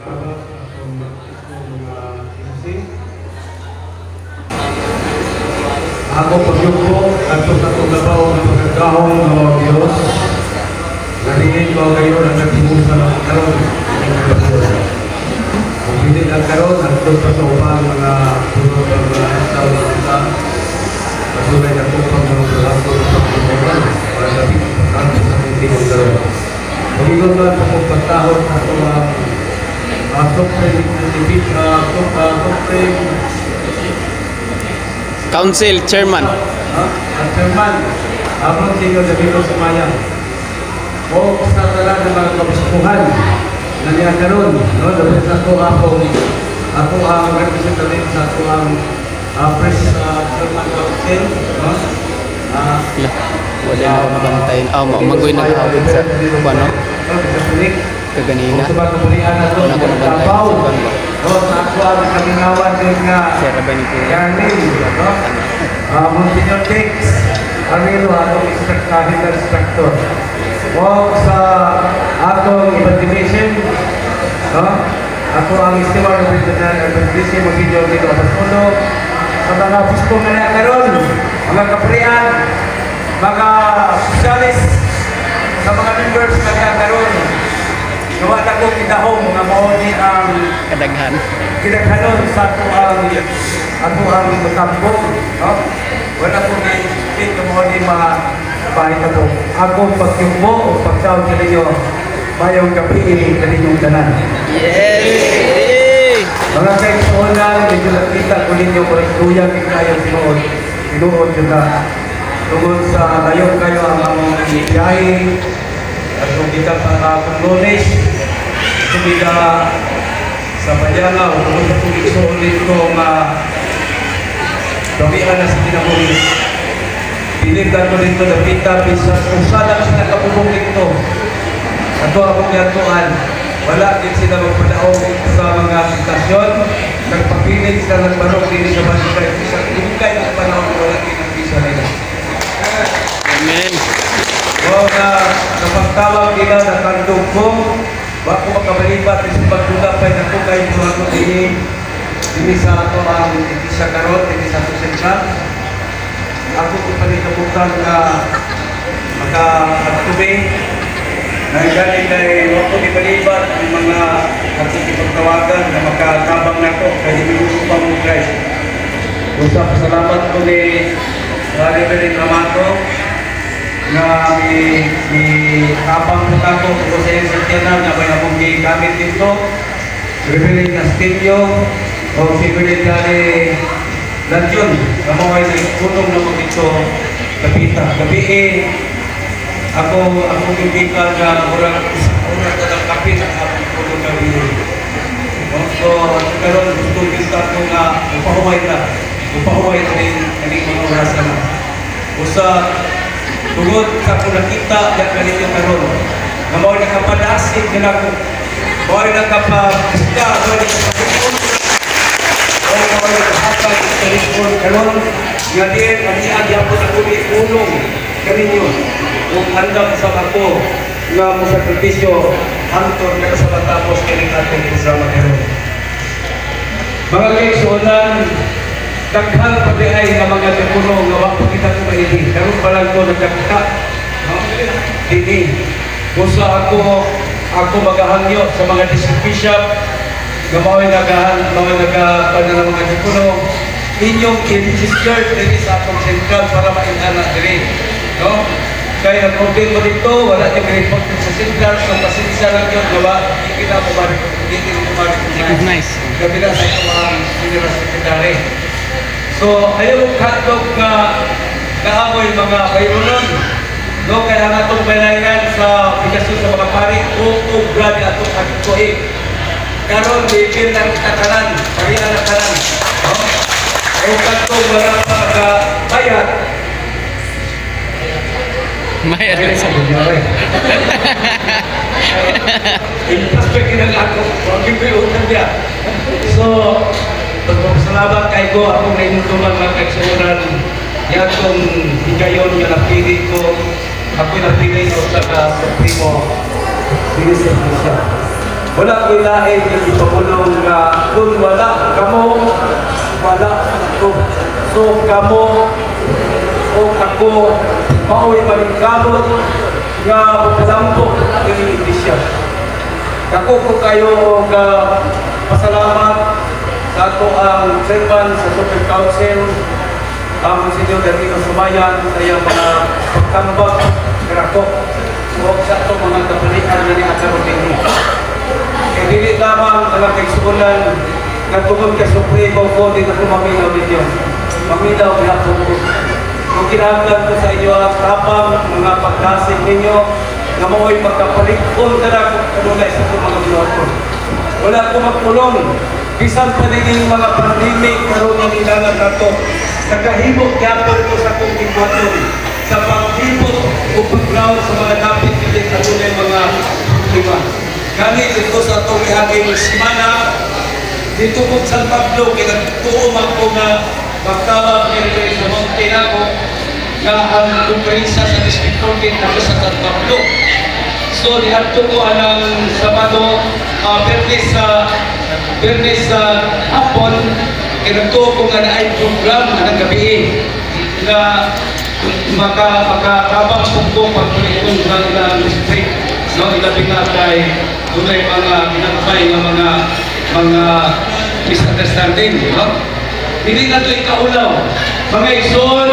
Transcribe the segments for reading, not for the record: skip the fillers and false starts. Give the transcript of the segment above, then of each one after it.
Salamat akong mga MC. Ako pagyugpo adto sa atong labaw nga makagagahom nga mga Diyos. Nariin mo kayo ang naghimo sa mga karon. Kung hindi lang karon, adto pa sa ubang mga puno ng mga adlaw ng kita. Patuloy na po pang mga buhaton sa pagbubuhan para labing importante sa atong tingog karon. Pag-ingon man sa akong pagtahod sa atong Supreme Council Chairman. Ang chairman, Amon Senior Davido Sumaya. O sa tanan ng mga kabispuhan na niya karon, no, dapat sa ako akong ako ang representative sa ako ang press chairman council, no? Wala, wala na ako nabantay. Ah, magoy nagahawid sa kuno Catholic. Kaganina. Sa mga kapulian na to, Wala ko nabantay Davao. sa kuwan ba. No, sa ako ang kamingawan din nga Sir ba ni Kuya? Yarnil, no? Monsignor Tex Armilo, atong head instructor. O sa atong evangelism, no? Ako ang steward of evangelism, Monsignor Tito Abasulo. Sa mga bispo nga na karon, mga kaprian, mga specialist, sa mga members nga na karon, gawa na ko kidahom nga mao ni ang Kadaghan. Kinaghanon sa ato ang matambong, no? Wala ko gi-expect nga mao ni ma pahitabo. Akong pagyugbo o pagtawag kaninyo, mayong gabi kaninyong tanan. Yes! Hey! Mga kaigsuonan, medyo nakita ko ninyo kung duya gid kayo tinuod. Tinuod jud na. Tungod sa layo kayo ang among biyahe at kung kita pa akong Lunes, tumida sa Bayangaw, tungod sa tubig igsuon dito nga gawian na sa kinabuhi. Bilib lang ko dito napita, bisan usa lang sila kapubong dito. Ato akong giatuan, wala din sila magpadaog sa mga sitasyon. Nagpapilit sila ng barok din sa barangay. Bisan dugay ang panahon, wala din ang visa nila. Amen. O na kapagtawag nila na kandog ko, wa ko makabalibat sa pagdula pa na ko kay mga ko dinhi dinhi sa ato ang iglesia karon dinhi sa ato sentral. Ako ko panitabutan nga maka-agtubi na gani kay wa ko gibalibat ang mga akong ipagtawagan na makatabang nako kay hindi ko pa mo Christ. Usa, pasalamat ko ni Reverend Amato nga mi mi tapang po ako tungkol sa iyong sakyanan nga may akong gigamit dito. Reverend Castillo o si Reverend Gary Lantion nga mao ay nagpulong na mo dito kapita. Gabi eh, ako ako gigikan nga murag murag na ng kape ang akong tulog gabi. No? So, karon gusto gyud ta ko nga upahuway ta. Upahuway ta ning kaning mga orasan na. Usa, tungod sa akong nakita diya kaninyo karon nga mao nakapadasig nila ko. Mao nakapasda, mao nakapagupon. Mao mao nakahatag sa telefon karon nga diin ang iya gyapon ako ni ulong kaninyo. Ug andam sa ako nga mo sakripisyo hangtod na sa matapos kining atong programa karon. Mga kaigsuonan, daghan pa di ay nga mga diakono nga wa pa kita kumaili. Karon pa lang ko nagkakita. No? Dini. Busa ako ako magahangyo sa mga district bishop nga mao'y nagahan mga naga ng mga diakono inyong i-register diri sa atong sentral para maingana diri. No? Kaya nag-order mo dito, wala niyo report sa sentral, so pasensya lang yun, gawa, hindi na mo hindi mo ma-recognize. Recognize. Kabila sa itong General Secretary. So, ayaw mo katlog nga naamoy mga bayronon. No, kaya nga itong bayaran sa obligasyon sa mga pari, uubra ni atong agtuig. Karon level lang kita tanan, pariya na tanan. No? O katong wala pa makabayad, May ano sa Impas pa kinag ako, wag yung may utang niya. So, pagpapasalamat kay ko, akong nainuntuman mga kaigsuonan, yatong higayon nga napili ko, ako'y napili ko sa ka Supremo diri sa Iglesia. Wala ko'y lain yung ipabulong nga kung wala kamo, wala ako. So kamo o ako mao'y paningkamot nga magpalambo ang iglesia. Dako ko kayo og pasalamat sa ato ang chairman sa Supreme Council, ang Monsignor Danilo Sumayan, sa iyang mga pagtambak kanako o sa ato mga kapalian na ni karon dinhi. Kay dili lamang, mga kaigsuonan, nga tungod kay Supremo ko, di na ko maminaw ninyo. Maminaw gihapon ko. Kung kinahanglan ko sa inyo ang tapang, mga pagdasig ninyo, nga mao'y magkapalig-on ka na kung kanunay sa itong mga binuhaton. Wala ko magpulong. Bisan pa naging mga pandemic karon nga nilangan nato. Nagahimo gyapon ko sa akong gikuhaton sa paghibot o pag-ground sa mga dapit dili kanunay mga problema. Gani dito sa atong iaging semana, dito po San Pablo, kay nagtuo man ko nga magtawag dito sa Monte nako nga ang kumperensya sa District 14 dito sa San Pablo. So niadto ko anang Sabado, Biyernes sa hapon, kay nagtuo ko nga naay program anang gabi nga makatabang po ko pagkulikon sa ilang district, no? Ilabi na kay dunay mga ginagmay nga mga misunderstanding, no? Dili na to ikaulaw, mga igsoon.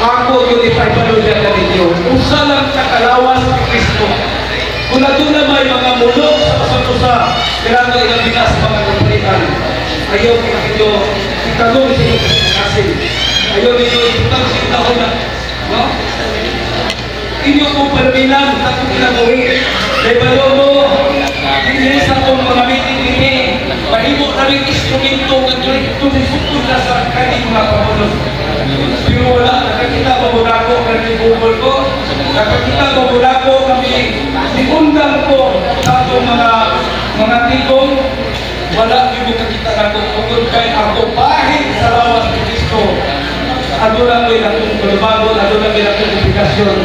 Ako yun ipaibalo niya kaninyo, usa lang ka kalawas ni Kristo. Kung aduna may mga mulok sa usang-usa, kailangan ilabi na sa mga kapalitan, ayaw ninyo itanong sa inyong kasing, ayaw ninyo itutang sa taon na, no? Inyo kong palaminan sa akong kinabuhi. Kay balo mo, dinhi sa akong mga meeting dinhi, mahimo naming instrumento nga tulisukod na sa kaning mga pamulo. Pero wala, nakakita ba mo nako kami Google ko? Nakakita ba mo nako kami niundang ko sa atong mga tigong? Wala yung kakita nako tungkol kay ako bahin sa lawas ni Kristo. Aduna ko'y atong tulubagon, aduna ko'y atong obligasyon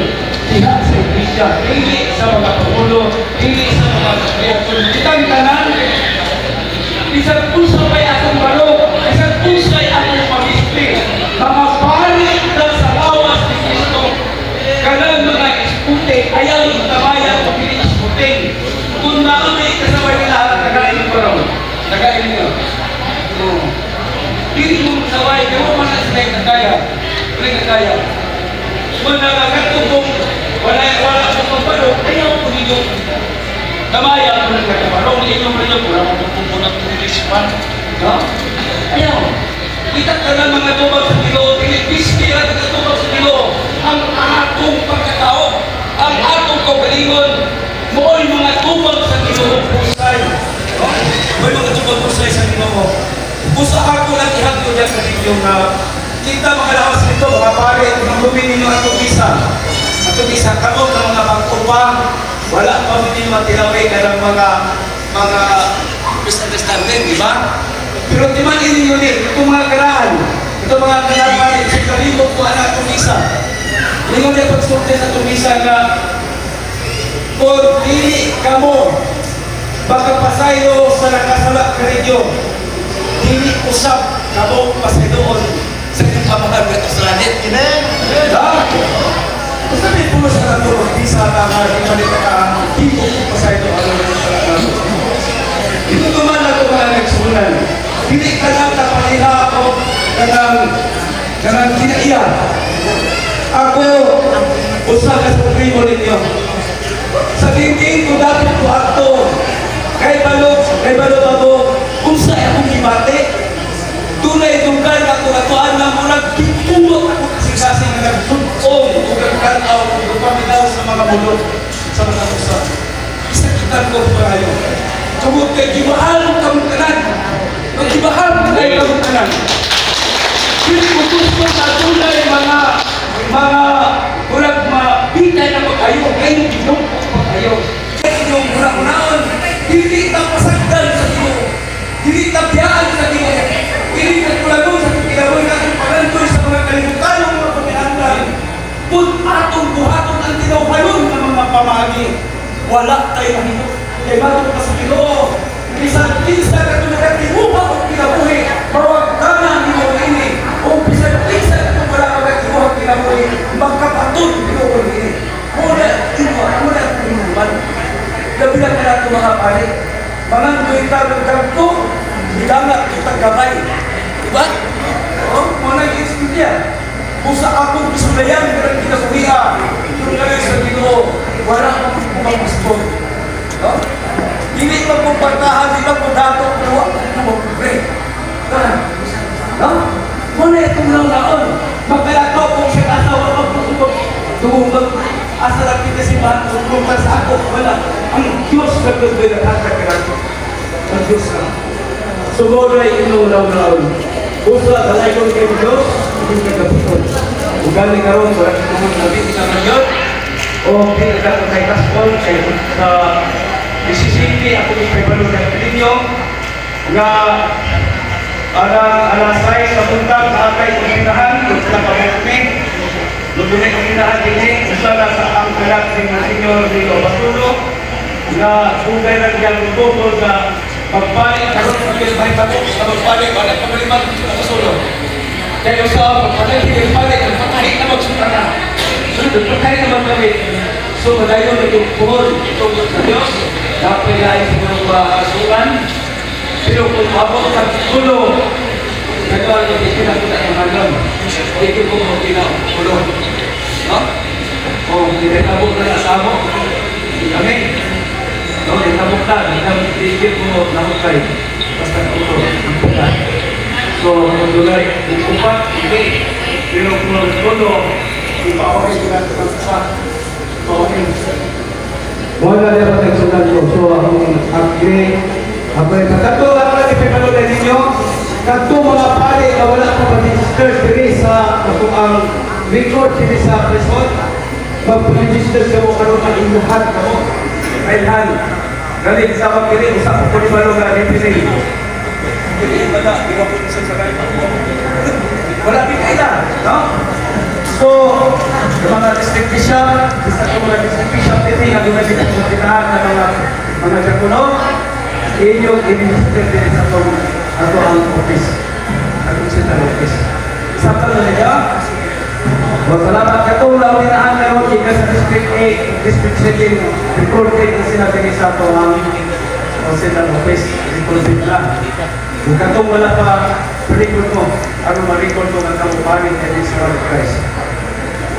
diha sa iglesia, dili sa mga pangulo, dili sa mga kreator. Kitang tanan, bisan unsa pa'y atong balok, bisan unsay atong pamistri, mga pari na sa lawas ni Kristo, kanang mga iskute, ayaw yung tamayan o pili iskuting. Kung naami kasabay nila, nagain ko raw. Nagain niyo. Oo. Dili mo kasabay, kaya mo man na sila yung kaya. Wala yung kaya. Kung nakakatugong, wala wala akong pagbalok, ayaw ko ninyo kamaya ko ng kakabalong, inyong rin wala akong pupunang policeman. No? Ayaw. Kita ka na mga tubag sa Ginoo, dili biski ang tubag sa Ginoo. Ang atong pagkatao, ang atong kaugalingon, mo'y mga tubag sa Ginoo pusay. No? Mo'y mga tubag pusay sa Ginoo. Usa ako lang ihagyo niya kaninyo nga kita mga lawas nito, mga pare, nang ninyo atong isa. Atong isa, kamo ng mga bangko pa, wala pa ninyo matilawi ka ng mga misunderstanding, di ba? Pero di man ninyo ni, itong mga karaan, pare, sa kalibot ko anak atong isa. Ninyo niya pagsulti sa atong isa nga, kung dili kamo makapasaylo sa nakasala kaninyo, dili usab kamo pasayloon sa inyong pamahal nga sa langit. Amen. Ha? Basta may puno sa nato, di sa nga di palit ka, di ko pasaylo ano ng sala nato. Dito man nato mga nagsunan. Dili ka lang kapaliha o kanang kinaiya. Ako, usa ka sa primo ninyo. Sa dinggin ko dapat ko ato, kay balo ba mo, unsa akong gibati? Dunay dugay nga ako atuan nga murag gipulot ako kasing-kasing nga nagtun-ong ug nagtan-aw ug paminaw sa mga mulot sa mga usa. Isakitan ko kaayo. Tungod kay gibahal kamong tanan. Magibahal kay kamong tanan. Dili ko gusto sa dunay mga murag mabitay na pag-ayo kay ginungkot pag-ayo. Kay inyong una-unaon, dili ta pasagdan sa Ginoo. Dili ta biyaan sa Ginoo. Dili ta kulagon sa kinabuhi natin pangandoy sa mga kalibutan ng mga pamiandan. Kung atong buhaton ang tinawhayon ng mga pamagi, wala tayo mahimo. Kay bago pa sa Ginoo, Labi na kaya mga pare. Mangandoy ta ng ganto, bilangat kita gamay. Diba? Oh, mao na niya. Kung sa akong isulayan, karang kinabuhia, kung ngayon sa Ginoo, wala akong pumapastol. No? Dili man kong pantahan, di man kong dato, pero wa ko mapobre. No? Mao na itong naon. Magkalato kung siya asawa magputubog, tungog, asa lang kita si Mahal, tungog sa ako, wala. Ang Diyos na Diyos na naghatag ka. Ang Diyos na. Sumura inyong naon. Usa, balay ko kay Diyos, hindi kagaputon. Ugali karon wala tungod na di ka man yun. O pinaka ko kay Kaspol, kay sa Mississippi, ako ipahibalo sa ninyo nga arang alas 6 sa buntag akay kusinahan sa pamukmi. Lubunay kusinahan dinhi usa na sa ang kanak ni Monsignor Lilo Basulo nga dugay ra niyang tutol sa pagpali karon sa pilbay bato sa pagpali wala pa man sa Basulo. Kaya sa pagpali pali ang patahi na magsuka na. So patahi naman kami. So madayon itong puhon tungkol sa Diyos. Dapat lain siguro paasukan. Pero kung abot sa tulo, nagawa niyo ipinapunta ang hanggang. Hindi ko mo ulo. No? O, hindi na sa amo. Kami. No, nitabok na. Hindi ko nahukay. Basta ulo. So, kung dunay, kung upat, hindi. Pero kung tulo, ipaorin ko na sa okay. Wala na ba tagsunan ko? So, akong agree. Ako ay pagkato, ako lang ipipalo na ninyo. Kadto mga pare na wala pa ma-register diri sa ako ang record diri sa prison. Mag-register ka mo karon ang inyuhan ka mo. Kailhan. Gani sa pagkiri, usa ko ni balo nga referee. Dili ba na, di ba po sa sakay? Wala di kaila, no? So, yung mga district bishop, isa ko mga district bishop dito, nga doon na sila ng mga diakono, inyong i-register din sa atong ato ang office. Atong central office. Sakto na ninyo? O, salamat. Katong launinaan karon gikan sa District 8, District 7, recorded na sila din sa ato ang central office. Recorded na. Kung katong wala pa, record mo. Aron ma-record mo ang kamong pangit kay Jesus Christ.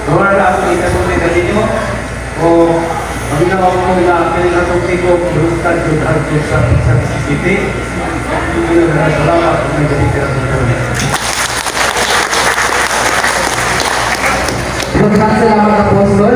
Wala na ako itatunay na ninyo. O ang ko na kini atong tingog brutal jud adto sa Mississippi. Salamat kung may gabi ka na. Maraming salamat, Apostol.